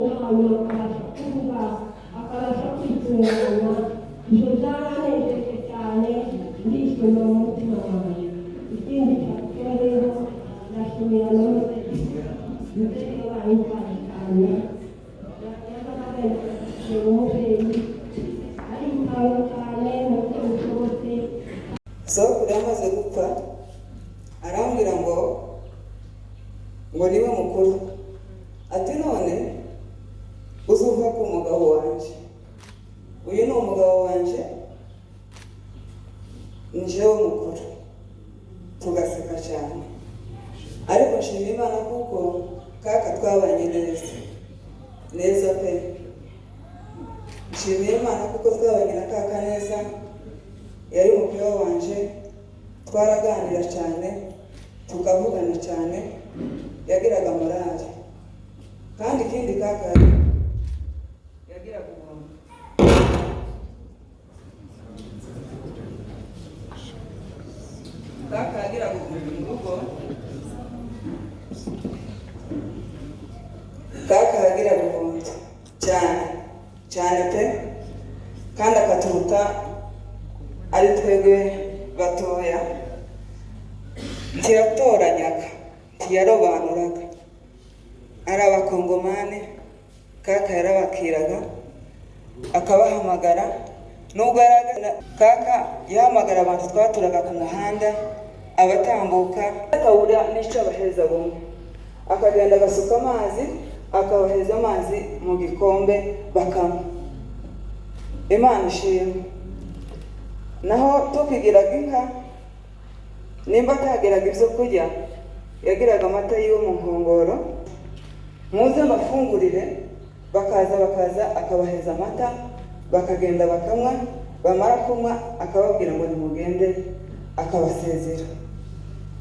Hanyuma akabasha kuvuga, akabasha kwitunganya. Ibyo byaranejeje cyane, ndishima mu mutima wanjye. Ikindi cyongeyeho, ndashimira na muzehe. Muzehe yabaye intwari cyane, yabaga agenda umubyeyi, aritanga cyane mu buryo bushobotse. Sogokuru yamaze gupfa, arambwira ngo niwe mukuru, ati: "None uzuva ku mugabo wanje." Uyu ni umugabo wanje, njyewe mukuru. Tugaseka cyane, ariko nshima Imana kuko kaka twabanye neza neza pe. Nshimiye Imana kuko twabanye na kaka neza. Yari umupira wanje, twaraganira cyane, tukavugana cyane, yagiraga morale. Kandi ikindi, kaka yagiraga ubuntu. Kaka yagiraga ubuntu mu rugo. Kaka yagiraga ubuntu cyane cyane pe, kandi akaturuta ari twebwe batoya. Ntiyatoranyaga, ntiyarobanuraga. Ari Abakongomani, kaka yarabakiraga, akabahamagara. Nubwo yari kaka, yahamagara abantu twaturaga ku muhanda, abatambuka, akabura n'icyo abaheza bumwe, akagenda agasuka amazi, akabaheza amazi mu gikombe bakanywa. Imana ishimwe. Naho tukigiraga inka, nimba atageraga ibyo kurya, yagiraga amata yiwe mu nkongoro: "Muze mbafungurire." Bakaza, akabaheza amata, bakagenda bakanywa. Bamara kunywa, akababwira ngo: "Nimugende." Akabasezera.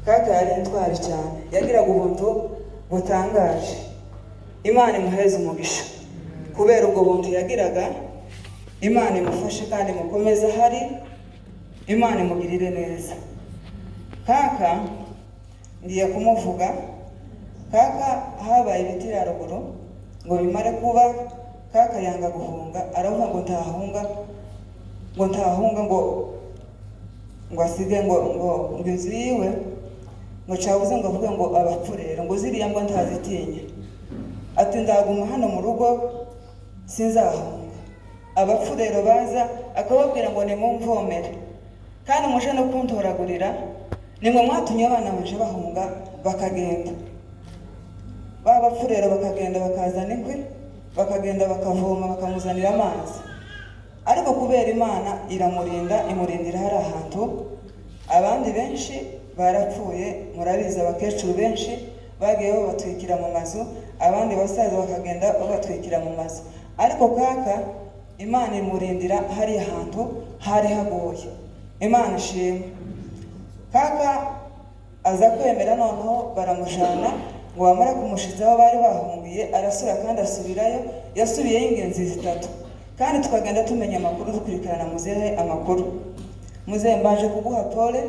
Kaka yari intwari cyane, yagiraga ubuntu butangaje. Imana imuheze umugisha kubera ubwo buntu yagiraga. Imana imufashe kandi imukomeze ahari, Imana imugirire neza. Kaka ngiye kumuvuga. Kaka habaye ibiti haruguru, ngo bimare kuba, kaka yanga guhunga. Aravuga ngo ntahunga, ngo ntahunga, ngo asige ngo inzu yiwe, ngo cabuze, ngo avuge ngo abapfurere, ngo ziriya mbwa ntazitinya. Ati: "Ndaguma hano mu rugo, sinzahunga." Abapfurero baza, akababwira ngo: "Nimumvomere kandi muje no kuntoragurira, nimwe mwatumye abana baje bahunga bakagenda." Ba bapfurero bakagenda bakazana inkwi, bakagenda bakavoma, bakamuzanira amazi. Ariko kubera Imana iramurinda, imurindira hari ahantu. Abandi benshi barapfuye, murabizi. Abakecuru benshi bagiye babatwikira mu mazu, abandi basaza bakagenda babatwikira mu mazu, ariko kaka Imana imurindira hariya hantu hari hagoye. Imana ishimwe. Kaka aza kwemera, noneho baramujana. Ngo bamara kumushitsa aho bari bahungiye, arasura kandi asubirayo. Yasubiyeyo ingenzi zitatu, kandi tukagenda tumenya amakuru, dukurikirana muzehe amakuru. Muzehe, mbanje kuguha pole,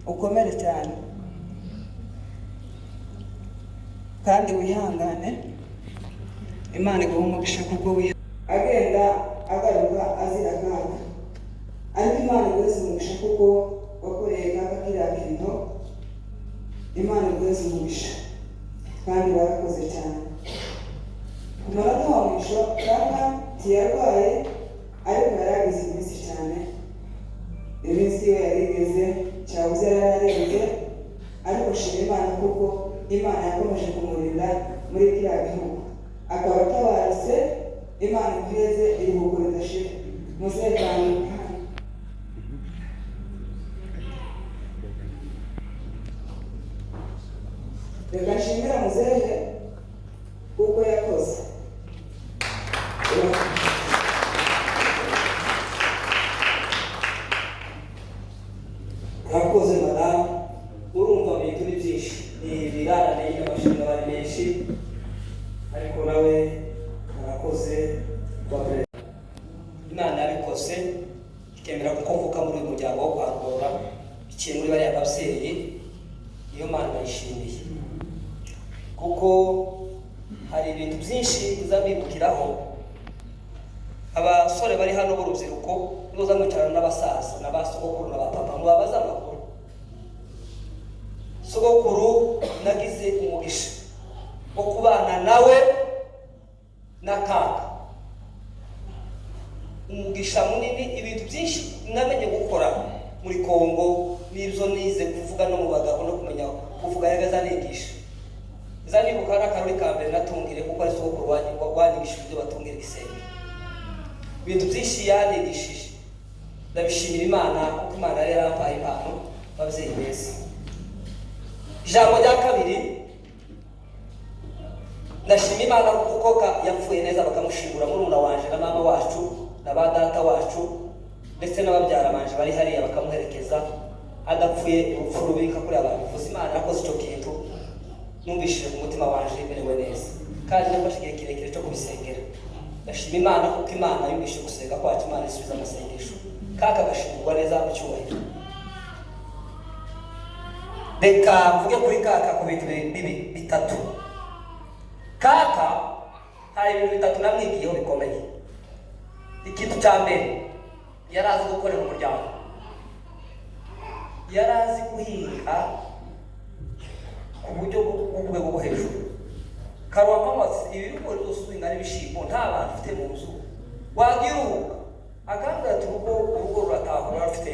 ukomere cyane kandi wihangane. Imana iguha umugisha kubwo wiha agenda agaruka azira akaga. Ariko Imana iguheze umugisha kuko wakoreye kaka kiriya kintu. Imana iguheze umugisha kandi warakoze cyane. Ku munota wa mwisho, kaka ntiyarwaye, ariko yari agize iminsi cyane, iminsi ye yari igeze, cyabuze yari yararembye. Ariko shima Imana kuko Imana yakomeje kumurinda muri kiriya gihugu, akaba atabarutse. Imana imuheze iruhuko ridashira. Muzehe kanguka. Reka nshimire muzehe kuko yakoze. Urakoze madamu. Urumva bintu ni byinshi, ni ibirarane y'amashimwe ari menshi, ariko nawe arakoze kuba perezida. Imana yabikoze ikemera kuko mvuka muri uyu muryango wo kwa Rwora, iciye muri bariya babyeyi. Iyo Mana ndayishimiye kuko Hari ibintu byinshi nzabibukiraho. Abasore bari hano b'urubyiruko, muza mwicarana n'abasaza na ba sogokuru na ba papa, mubabaze amakuru. Sogokuru nagize umugisha wo kubana nawe na kaka, umugisha munini. Ibintu byinshi namenye gukora muri Kongo n'ibyo nize kuvuga no mu bagabo no kumenya kuvuga yagaze anigisha. Nza nibuka n'akarori ka mbere natungire, kuko ari sogokuru wanyigishije ibyo batungira igisenge. Ibintu byinshi yanigishije, ndabishimira Imana, kuko Imana yari yarampaye impano. Ababyeyi beza. Ijambo rya kabiri, ndashima Imana kuko yapfuye neza, bakamushingura. Murumuna wanje na mama wacu na ba data wacu ndetse n'ababyara banje bari hariya bakamuherekeza, adapfuye urupfu rubi nka kuriya babivuze. Imana yakoze icyo kintu, numvishije ku mutima wanje merewe neza, kandi nafashe igihe kirekire cyo kubisengera. Ndashima Imana kuko Imana yumvise gusenga kwacu, Imana isubiza amasengesho, kaka agashingurwa neza mu cyubahiro. Reka mvuge kuri kaka ku bintu bibi bitatu. Kaka hari ibintu bitatu namwigiyeho bikomeye. Ikintu cya mbere, yari azi gukorera umuryango, yari azi guhinga ku buryo bw'urwego rwo hejuru. Karuwampamasi, ibi bigori byose uhinga n'ibishyimbo, nta bantu ufite mu nzu, wagiye uruhuka. Akambwira ati: "Urugo, urugo ruratahura rufite,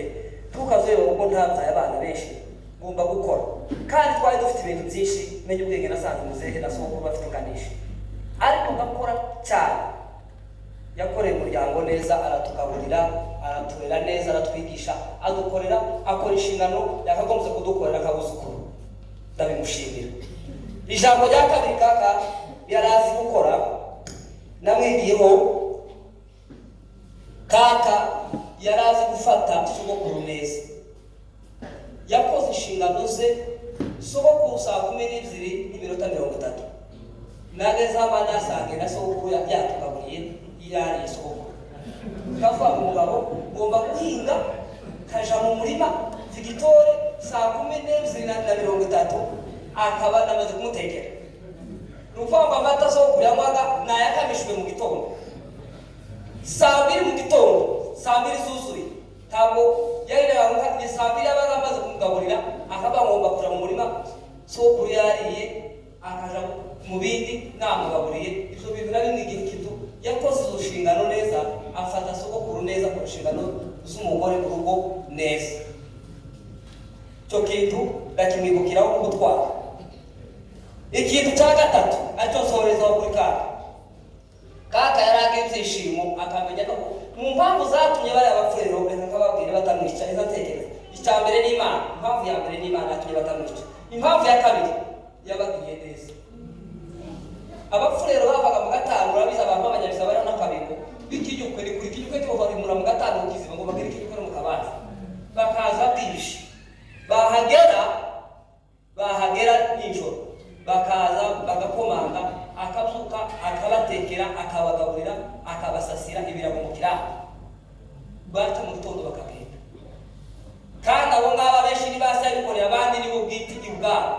tukazureba, kuko ntabyaye abana benshi, ngomba gukora." Kandi twari dufite ibintu byinshi. Menya ubwenge, nasanze muzehe na sogokuru bafite inganisha, ariko ngakora cyane. Yakoreye umuryango neza, aratugaburira, araturera neza, aratwigisha, adukorera, akora inshingano yakagombye kudukorera akabuzukuru. Ndabimushimira. Ijambo rya kabiri kaka yari azi gukora namwigiyeho, kaka yari azi gufata sogokuru neza. Yakoze inshingano ze. Sogokuru 12:30 nageze hano, nasange na sogokuru yatugaburiye, yariye. Sogokuru kavuga ngo: "Umugabo ngomba guhinga," kaja mu murima Victoire 12:30 akaba namaze kumutekera. Ni ukuvuga ngo amata sogokuru yanywaga nayakamishijwe mu gitondo 2:00 mu gitondo, 2:00 zuzuye. Ntabwo yarengaga ni 2:00 yabaga amaze kumugaburira, akaba ngomba kuja mu murima sogokuru yariye, akaja mu bindi namugaburiye. Ibyo bintu nari igihe kintu yakoze izo nshingano neza, afata sogokuru neza, ku nshingano z'umugore mu rugo neza. Icyo kintu ndakimwibukiraho no gutwara. Ikintu cya gatatu aricyo nsohorezaho kuri kaka, kaka yari agira ibyishimo, akamenya ko mu mpamvu zatumye bariya bapfurero, reka nkababwire, batamwica, izo ntekereza. Icya mbere ni Imana. Impamvu ya mbere ni Imana yatumye batamwica. Impamvu ya kabiri, yabagiriye neza. Abapfurero bavaga mu gatanu, urabizi, abantu b'abanyabisa bariho n'akabingo b'ikijyukwe, ni kuri kijyukwe tubarimura mu gatanu kiziba ngo bagire ikijyukwe no mu kabanza, bakaza bwije, bahagera nijoro, bakaza bagakomanga, akabyuka, akabatekera, akabagaburira, akabasasira ibirago mu kiraro, baca mu gitondo bakagenda. Kandi abo ngabo abenshi ni basi abikorera, abandi nibo bwite ubwabo.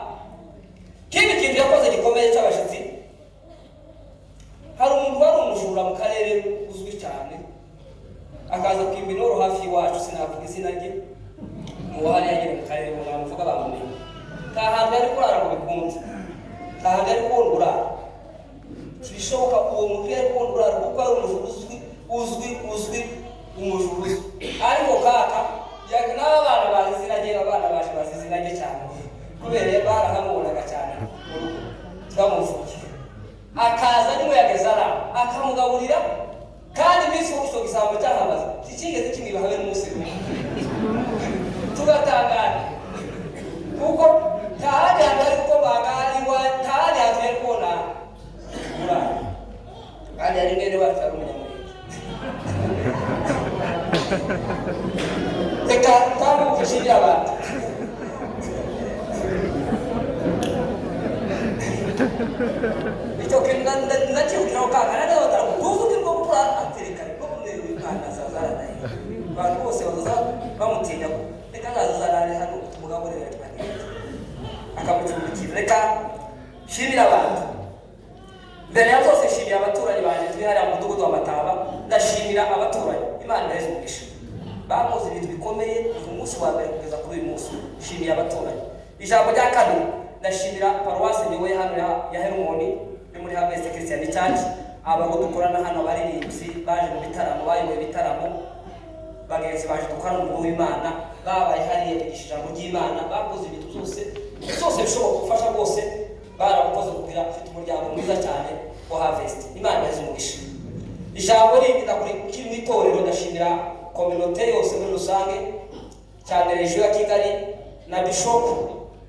Ikindi kintu yakoze gikomeye cy'abashyitsi, hari umuntu wari umujura mu karere uzwi cyane, akaza kwimba intoro hafi y'iwacu. Sinavuga izina rye, uwo hariya nyine mu karere ngo namuvuga bamumenye. Nta hantu yari kurara ngo bikunze, nta hantu yari kubona uburaro. Ntibishoboka, uwo muntu yari kubona uburaro kuko ari umujura uzwi, uzwi, uzwi, umujura uzwi. Ariko kaka n'aba bana bazi izina rye, abana baje bazi izina rye cyane, kubera barahamubonaga cyane mu rugo twamuvugiye. Akaza nimuyageza ara akamugaburira, kandi iminsi uko icyo gisambo cyahamaze kikigeze kimwiba habe n'umunsi umwe. Tugatangara kuko nta handi hantu ari gukomanga iwa, nta handi hantu yari kubona uburaro, kandi yari mwene wacu, ari umunyamurenge. Reka tambuke nshimire abantu. Icyo kintu nakibukiraho kaka nari tuzi ko gukora atereka no kumwereka Imana azazaranaye, abantu bose bazaza bamutinya ko reka azazarane hano tumugaburire, tukagenda, akamucumbikira. Reka nshimire abantu. Mbere ya byose nshimiye abaturanyi banjye turi hariya mu mudugudu wa Mataba. Ndashimira abaturanyi, Imana ibaheze umugisha, bakoze ibintu bikomeye kuva umunsi wa mbere kugeza kuri uyu munsi. Nshimiye abaturanyi. Ijambo rya kabiri, ndashimira paruwasi nyoboye hano ya Herumoni yo muri Harvest Christian Church, abo dukorana hano, abaririmbyi baje mu bitaramo, bayoboye ibitaramo, bagenzi baje dukorana umurimo w'Imana, babaye hariya bigisha ijambo ry'Imana, bakoze ibintu byose byose bishoboka, gufasha rwose barabukoze kugira ufite umuryango mwiza cyane wa Harvest. Imana ibaheze umugisha. Ijambo rindi ndakuri mu itorero, ndashimira communauté yose muri rusange, cyane région ya Kigali na bishop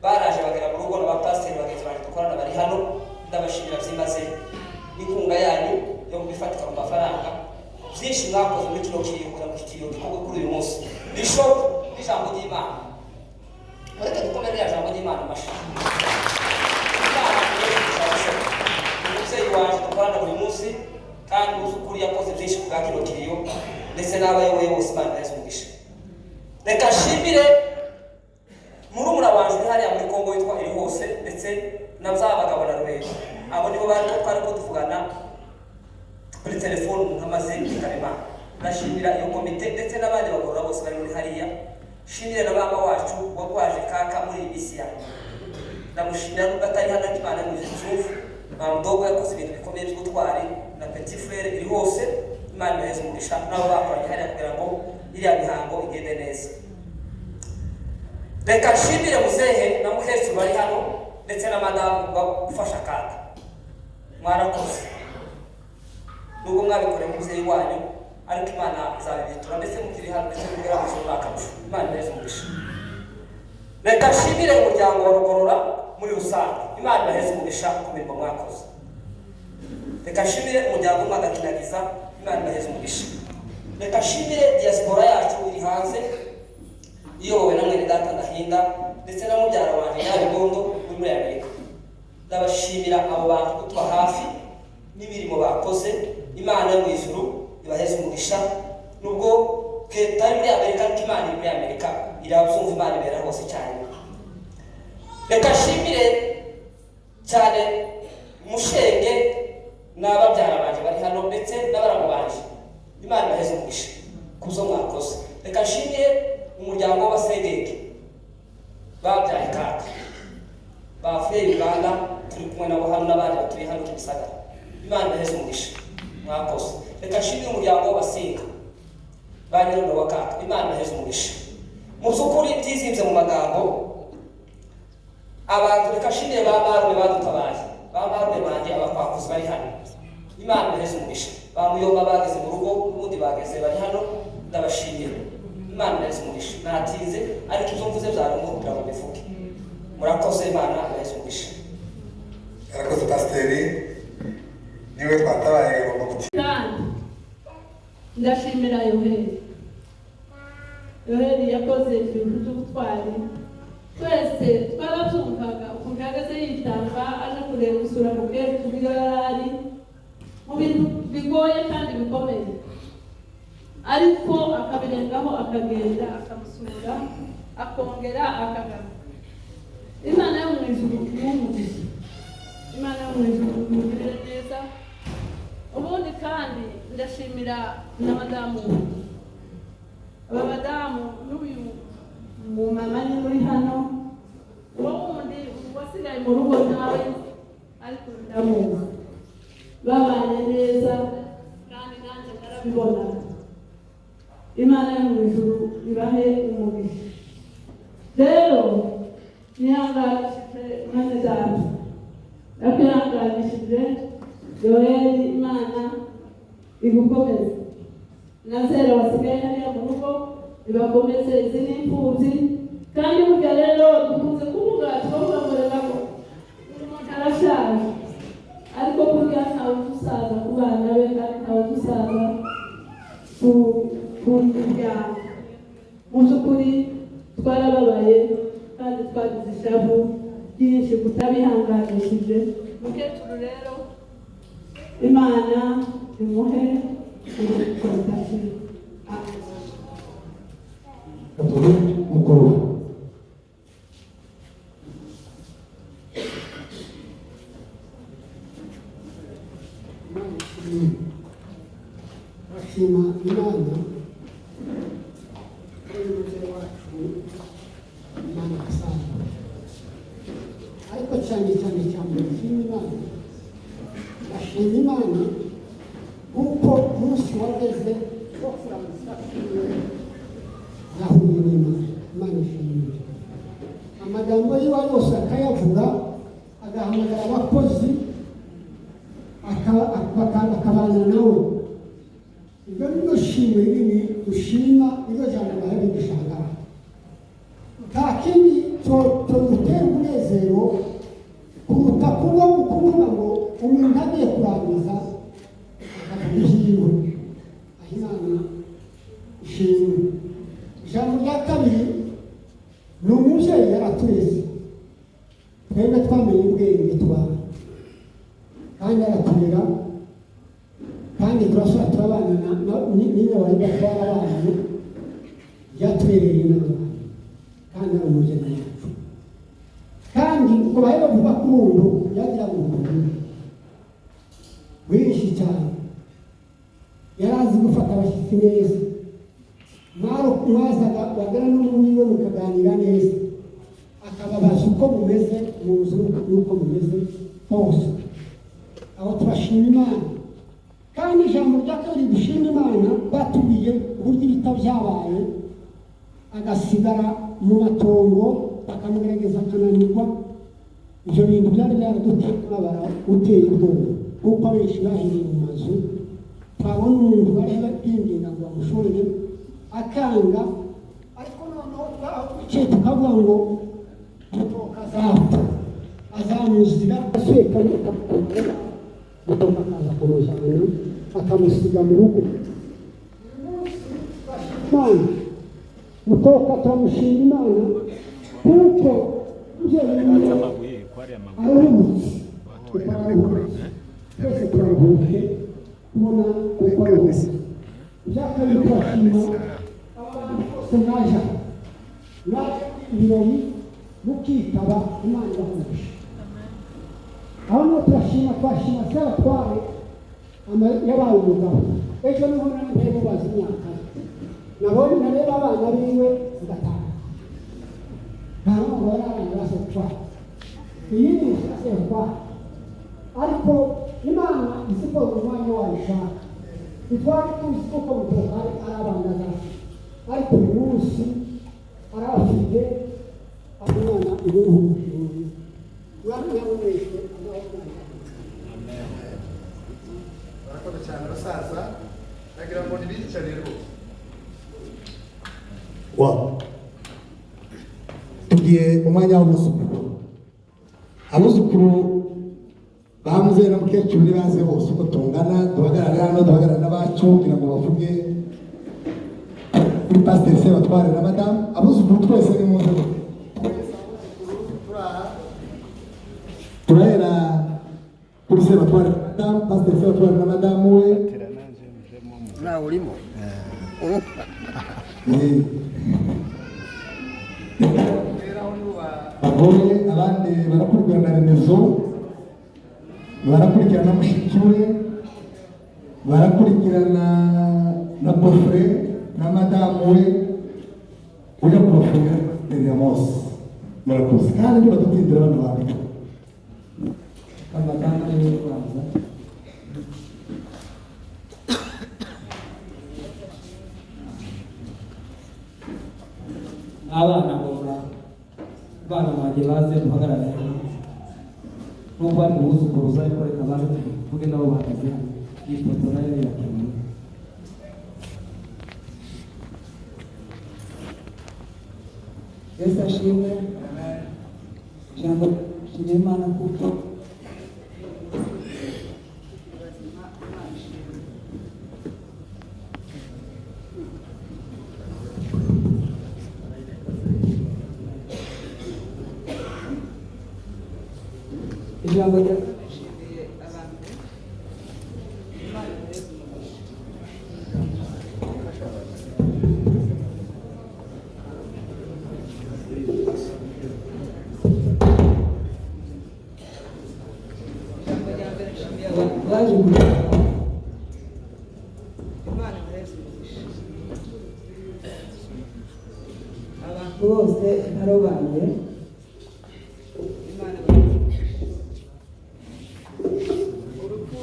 baraje bagera mu rugo, n'abapasiteri bagenzi banjye dukorana bari hano. Ndabashimira byimazeyo n'inkunga yanyu yo kubifatika mu mafaranga, byinshi mwakoze muri kino kiriyo kugira ngo iki kiriyo gikorwe kuri uyu munsi. Bishop n'ijambo ry'Imana, mureke dukomere ririya jambo ry'Imana amashyi. Imana imuhe Bishop, umubyeyi waje dukorana buri munsi kandi uzi ukuri, yakoze byinshi ku bwa kino kiriyo ndetse n'abayoboye bose. Imana ibahe umugisha. Reka nshimire murumuna wanjye uri hariya muri Kongo witwa iri hose, ndetse na Byabagabo na Rubero. Abo nibo bari ko twari ko tuvugana kuri telefone umuntu amaze kwitaba Imana. Ndashimira iyo komite ndetse n'abandi bagorora bose bari muri hariya. Shimire na mama wacu wagwaje kaka muri iyi minsi ya, ndamushimira nubwo atari hano, ariko Imana imuzi nzuvu. Mama yakoze ibintu bikomeye by'ubutwari na petit frère iri hose. Imana ibaheze umugisha nabo bakoranye hariya kugira ngo iriya mihango igende neza. Reka nshimire muzehe na mukecuru bari hano ndetse na madamu gufasha kaka. Mwarakoze nubwo mwabikoreye umubyeyi wanyu, ariko Imana izabibitura ndetse mukiri hano ndetse mugera mu mwaka. Imana ibaheze umugisha. Reka nshimire umuryango wa Rugorora muri rusange. Imana ibaheze umugisha ku mirimo mwakoze. Reka nshimire umuryango w'Umwagakinagiza. Imana ibaheze umugisha. Reka nshimire diaspora yacu iri hanze iyobowe na mwene data Ndahinda ndetse na mubyara wanjye Nyabigondo uri muri Amerika. Ndabashimira abo bantu kutuba hafi n'imirimo bakoze. Imana yo mu ijuru ibaheze umugisha. Nubwo twe tutari muri Amerika, ariko Imana iri muri Amerika irabyumva. Imana ibera hose cyane. Reka nshimire cyane mushenge n'ababyara banjye bari hano ndetse n'abaramu banjye. Imana ibaheze umugisha ku byo mwakoze. Reka nshimire umuryango w'Abasegenge babyaye kaka bavuye Uganda, turi kumwe nabo hano n'abandi batuye hano Kimisagara. Imana ibaheze umugisha, mwakoze. Reka nshimire umuryango w'Abasinga ba nyirundo wa kaka. Imana ibaheze umugisha. Mu by'ukuri byizimbye mu magambo abantu. Reka nshimire ba marume badutabaye, ba marume banjye abakwakuzi bari hano. Imana ibaheze umugisha. Ba muyomba bageze mu rugo n'ubundi bageze bari hano, ndabashimira. Imana ibaheze umugisha. Natinze, ariko ibyo mvuze byari ngombwa kugira ngo mbivuge. Murakoze, Imana ibaheze umugisha. Yarakoze pasiteri, niwe twatabaye, agomba guti Kandi ndashimira Yoheli. Yoheli yakoze ibintu by'ubutwari, twese twarabyumvaga ukuntu yahagaze yitanga aje kureba gusura mukecuru iyo yari ari mu bintu bigoye kandi bikomeye, ariko akabirengaho akagenda akamusura akongera akagaruka. Imana yo mu ijuru imuhe, Imana yo mu ijuru imugirire neza. Ubundi kandi ndashimira na madamu, aba badamu n'uyu mumama ni muri hano, uwo wundi wasigaye mu rugo nawe ariko ndamuzi, babanye neza kandi nanjye narabibona. Imana yo mu ijuru ibahe umugisha. Rero nihanganishije mwene data, ndakwihanganishije Yoheli, Imana igukomeze na zera wasigaye hariya mu rugo ibakomeze. Izi ni imfubyi kandi burya rero dukunze kuvuga, tukavuga ngo reka ko umuntu arashaje, ariko burya ntawe udusaza ku bana be kandi ntawe udusaza ku muryango. Mu by'ukuri twarababaye kandi twagize ishavu ryinshi kutabihanganishije mukecuru. Rero Imana imuhe iruhuko ridashira. Amen. Tuvuge mukuru. Ndashima Imana kuri uyu mubyeyi wacu, Imana asanzwe, ariko cyane cyane cyane ndashima Imana, ndashima Imana kuko umunsi wageze wo kurangiza kwiwe yahuye n'Imana. Imana ishimwe. Amagambo yiwe yose akayavuga, agahamagara abakozi bakabana nawe. Ibyo ni byo shimwe rinini dushima, niryo jambo bahe bigisha ahangaha. Nta kindi cyodutera umunezero kuruta kuba kuvuga ngo umuntu agiye kurangiza akavuga ibyiwe. Aho Imana ishimwe. Ijambo rya kabiri ni umubyeyi yaratureze, twebwe twamenye ubwenge tubana, kandi araturera, kandi turasubira turabana n'inyabarinda twarabanye, yatubereye inama kandi ari umubyeyi wacu. Kandi ubwo bari bavuga ko umuntu yagira ngo umuntu winshi cyane yari azi gufata abashyitsi neza. Mwazaga wagana n'umwe mukaganira neza, akababaza uko mumeze mu nzu n'uko mumeze hose. Aho turashima Imana. Kandi ijambo rya kabiri dushima Imana, batubwiye uburyo ibita byabaye, agasigara mu matongo, bakamugerageza akananirwa. Ibyo bintu byari byaraduteye umubabaro uteye ubwoba, kuko abenshi bahiriye mu mazu. Twabona umuntu bari binginga ngo bamushorere akanga, ariko noneho twaho twicaye tukavuga ngo Mutoka azapfa, azamuzira asuye kandi Mutoka akaza kumujyana akamusiga mu rugo. Imana, Mutoka turamushima Imana kuko umubyeyi aruhutse, kuko aruhutse, twese turaruhuke kubona kuko aruhutse. Ibya kabiri turashima abantu bose mwaje mwaje ibirori mukitaba, Imana ibahuje. Aho niho turashima, twashima Sebatware yabaye umugabo. Ejo niho nari mubaza imyaka ye, nabonye nareba abana biwe ngataha, ntabwo bari abana ba Sebatware, iyi ni inzu ya Sebatware. Ariko Imana izi ko umwanya wayo ishaka. Ntitwari tuzi kuko Mutoka ari abana zacu, ariko uyu munsi arabafite. Imana iburuhukire, mwamwamwese amahoro. Barakoze cyane abasaza, nagira ngo ntibiyicare rwose. Wa tugiye mu mwanya w'abuzukuru. Abuzukuru ba muzehe na mukecuru nibaze bose uko tungana, duhagarare hano, duhagarare n'abacu kugira ngo bavuge kuri Pasiteri Sebatware na madamu. Abuzukuru twese ni muze, turahera kuri Sebatware na madamu, Pasiteri Sebatware na madamu we. Nawe urimo. Bagore abandi barakurikirana Remezo, barakurikirana mushiki we, barakurikirana na bofre na madamu we ujya kubafunga Mose. Murakoze, kandi ntibadutindira bano bantu. Madamu niwe ubanza. Abana ngomba abana banjye baze duhagarare hano, nubwo bari mu buzukuruza, ariko reka baze tuvuge nabo bahagaze hano. Iyi foto nayo irakenewe. Yesu ashimwe. Ijambo shimira Imana kuko ijambo rya nshimiye abantu, Imana imuheze umugisha. Ijambo rya mbere nshimiye abantu baje kureba. Imana. Rwose ntarobanuye. Imana ibahe urupfu,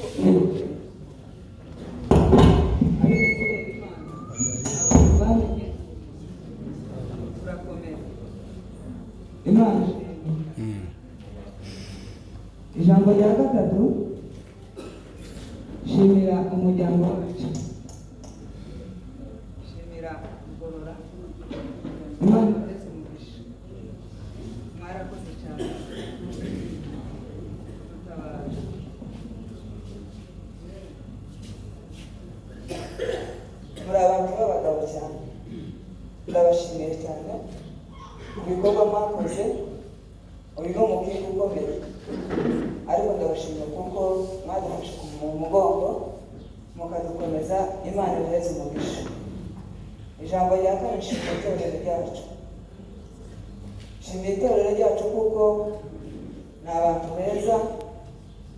ariko kubera Imana abantu bamenye turakomera. Imana ishimwe. Ijambo rya gatatu, shimira umuryango wacu, shimira Ngorora. Imana ibaretse umugisha, mwarakoze cyane kudutabara. Muri abantu b'abagabo cyane, ndabashimiye cyane ku bikorwa mwakoze. Uyu ni umupira ukomeye, ariko ndabashimiye kuko mwadufashe mu mugongo mukadukomeza. Imana ibahereze umugisha. Ijambo rya kane, nshimiye itorero ryacu. Nshimiye itorero ryacu kuko ni abantu beza,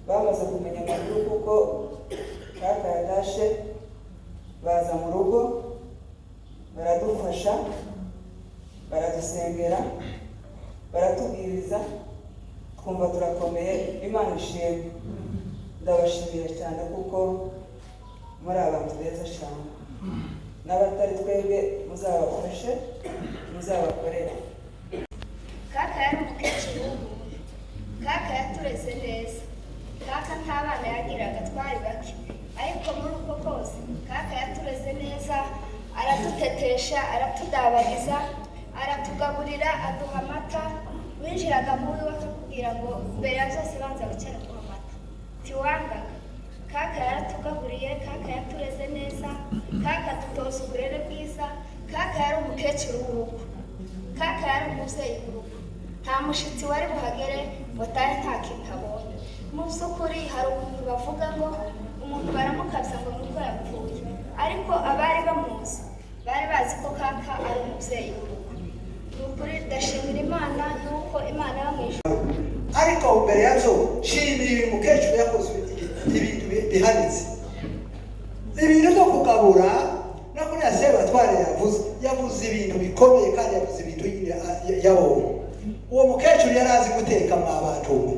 bamaze kumenya amakuru kuko kaka yatashe, baza mu rugo baradufasha, baradusengera, baratubwiriza, twumva turakomeye. Imana ishimwe. Ndabashimiye cyane kuko muri abantu beza cyane, n'abatari twebwe muzabafashe, muzabakorere. Kaka yari umukecuru w'umuntu. Kaka yatureze neza. Kaka nta bana yagiraga, twari bake, ariko muri uko kose kaka yatureze neza, aradutetesha, aratudabagiza, aratugaburira, aduha amata. Winjiraga muri we akakubwira ngo mbere ya byose banza wicare nguhe amata, ntiwangaga. Kaka yaratugaburiye, kaka yatureze neza, kaka dutoza uburere bwiza. Kaka yari umukecuru w'urugo, kaka yari umubyeyi w'urugo. Nta mushyitsi wari buhagere ngo atahe nta kintu abonye. Mu by'ukuri hari ukuntu bavuga ngo umuntu baramukabya ngo nuko yapfuye, ariko abari bamuzi bari bazi ko kaka ari umubyeyi w'urugo. Ni ukuri ndashimira Imana yuko Imana yo mu ijuru Ariko mbere yabyo, nshimiye uyu mukecuru yakoze ibintu bihanitse, ibintu byo kugabura no kuri Sebatware. Yavuze ibintu bikomeye kandi yavuze ibintu nyine yabonye. Uwo mukecuru yari azi guteka, mwa bantu mwe.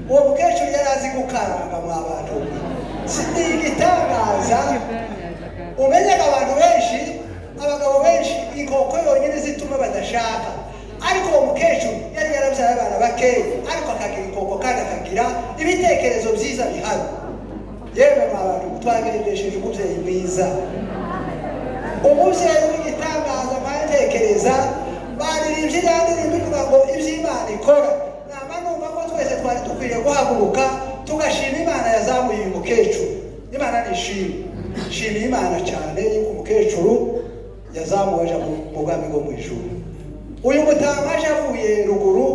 Uwo mukecuru yari azi gukaranga, mwa bantu mwe. Si ni igitangaza umenyaga abantu benshi, abagabo benshi, inkoko yonyine zituma badashaka, ariko uwo mukecuru yari yarabyaye abana bakeya, ariko akagira inkoko kandi akagira ibitekerezo byiza bihari. Yewe mwa bantu, twagendesheje umubyeyi mwiza, umubyeyi w'igitangaza. Mwantekereza baririmbye iriya ndirimbo ivuga ngo iby'Imana ikora. Nama numva ko twese twari dukwiye guhaguruka tugashima Imana yazamuye uyu mukecuru. Imana nishimwe. Shimiye Imana cyane yuko umukecuru yazamuwe aja mu bwami bwo mu ijuru. Uyu mutama aje avuye ruguru,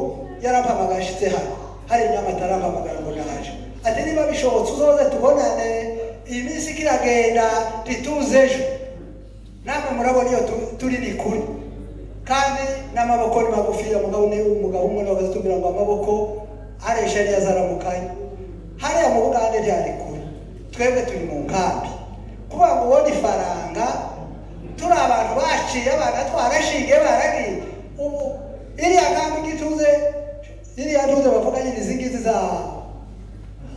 yarampamagaye ashitse hano hari inyamata, arampamagara ngo naje, ati niba bishobotse uzoze tubonane, iyi minsi ikiragenda ntituze ejo. Namwe murabona iyo turi ni kure kandi n'amaboko ni magufi. Umugabo ni umugabo umwe nawe tubwira ngo amaboko aresha neza aramukanye. Hariya mu Bugande ryari kure, twebwe turi mu nkambi. Kuvuga ngo ubone ifaranga, turi abantu baciye abana twarashingiye baragiye. Ubu iriya nkambi ngituze, iriya ntuze bavuga nyine izi ngizi za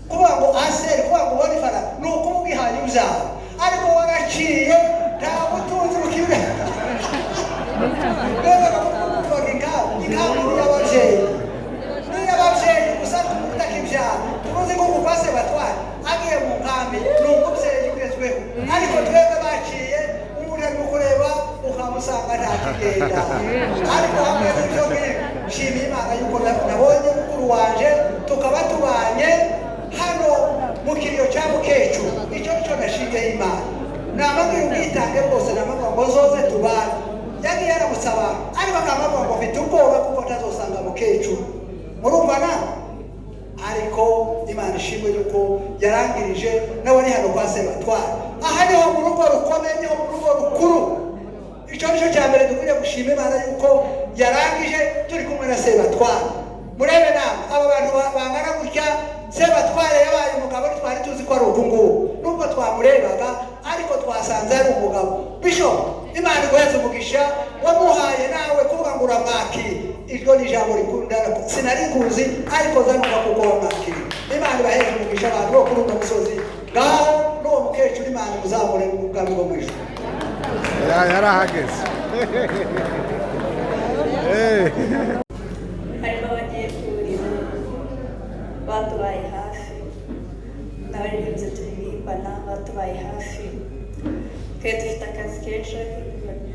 kuvuga ngo aseri, kuvuga ngo ubone ifaranga ni ukuvuga ihaye ubyara, ariko waraciye nta butunzi bukibwa. Rero kuvuga inkambi ni iy'ababyeyi, ni iy'ababyeyi gusa utakibyara. Turuzi ko kuva se batwara agiye mu nkambi ni umubyeyi ugezweho, ariko twebwe baciye umuntu ari kureba ukamusanga nta kigenda. Ariko hamwe n'ibyo ngibyo, nshimiye Imana yuko nabonye mukuru wanje, tukaba tubanye hano mu kiriyo cya mukecuru. Icyo nicyo nashingeho Imana. Namabwira ubwitange bwose, namabwira ngo zoze tubane. Yagiye aramutse abantu, ariko akamabwira ngo mfite ubwoba kuko ntazosanga mukecuru. Murumva na ariko Imana ishimwe yuko yarangirije nawe ari hano kwa Sebatwara. Aha niho mu rugo rukomeye, niho mu rugo rukuru. Icyo nicyo cya mbere dukwiriye gushima Imana yuko yarangije turi kumwe na Sebatwara. Murebe nawe aba bantu bangana gutya. Sebatware yabaye umugabo, ntitwari tuzi ko ari uku nguku nubwo twamurebaga, ariko twasanze ari umugabo. Bishop, Imana iguheze umugisha wamuhaye nawe kuvuga. ngo uramwakira. Iryo ni ijambo rikunda, sinari kuzi, ariko zanumva kuko wamwakiriye. Imana ibaheje umugisha abantu bo kuri uno musozi. Ngaho n'uwo mukecuru, Imana imuzamure mu bwami bwo mu ijuru. Yarahageze. Harimo abagiye kurira batubaye hafi, n'abaririmbyi turirimbana batubaye hafi. Twe dufite akazi kenshi,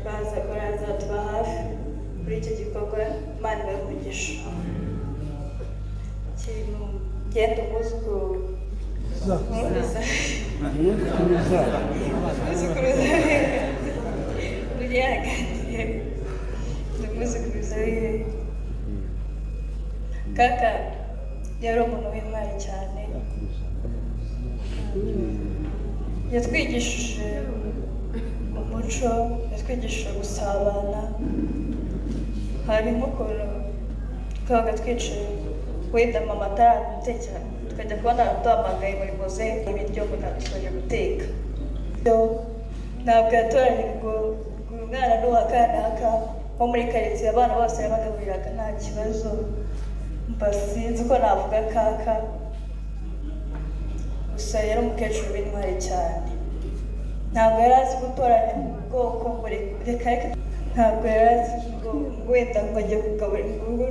baza baraza batuba hafi muri icyo gikorwa. Imana ibahe umugisha. Ikintu genda umwuzukuru umwuzukuruza uriya yaganiriye, ni umwuzukuruza wiwe. Kaka yari umuntu w'intwari cyane, yatwigishije umuco, yatwigishije gusabana. Hari nk'ukuntu twabaga twicaye, wenda mama ataradutekera, tukajya kubona araduhamagaye muri muze ibiryo ngo ntadusoje guteka. Ntabwo yatoranye ngo uyu mwana ni uwa kanaka wo muri karitsiye, abana bose yabagaburiraga nta kibazo. Mba sinzi uko navuga kaka, gusa yari umukecuru w'intwari cyane. Ntabwo yari azi gutoranya ubwoko ngo reka reka, ntabwo yari azi ngo wenda ngo ajye kugaburira ngo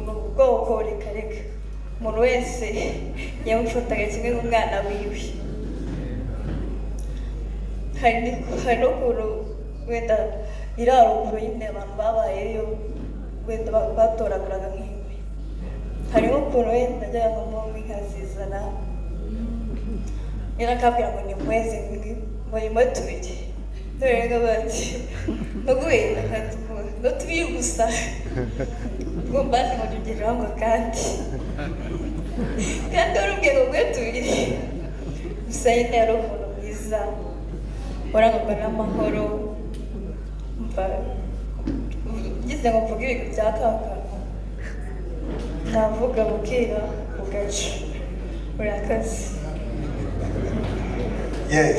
ni ubwoko, reka reka. Umuntu wese yamufataga kimwe nk'umwana wiwe. Hari n'ukuntu wenda iraruguru nyine abantu babayeyo wenda batoraguraga nk'inkwi, harimo ukuntu wenda najyaga nko mu nkazizana, nyine akabwira ngo nimweze ngo nyuma tubiri, dore ngo bati ntuguhenda ngo tubiri gusa, ngo mbaze ngo tugeraho ngo kandi wari ubwiye ngo nguhe tubiri gusa. Nyine yari umuntu mwiza warangwaga n'amahoro. Mva ngize ngo mvuge ibintu bya kaka, navuga bukira bugaca. Urakaze. Yes.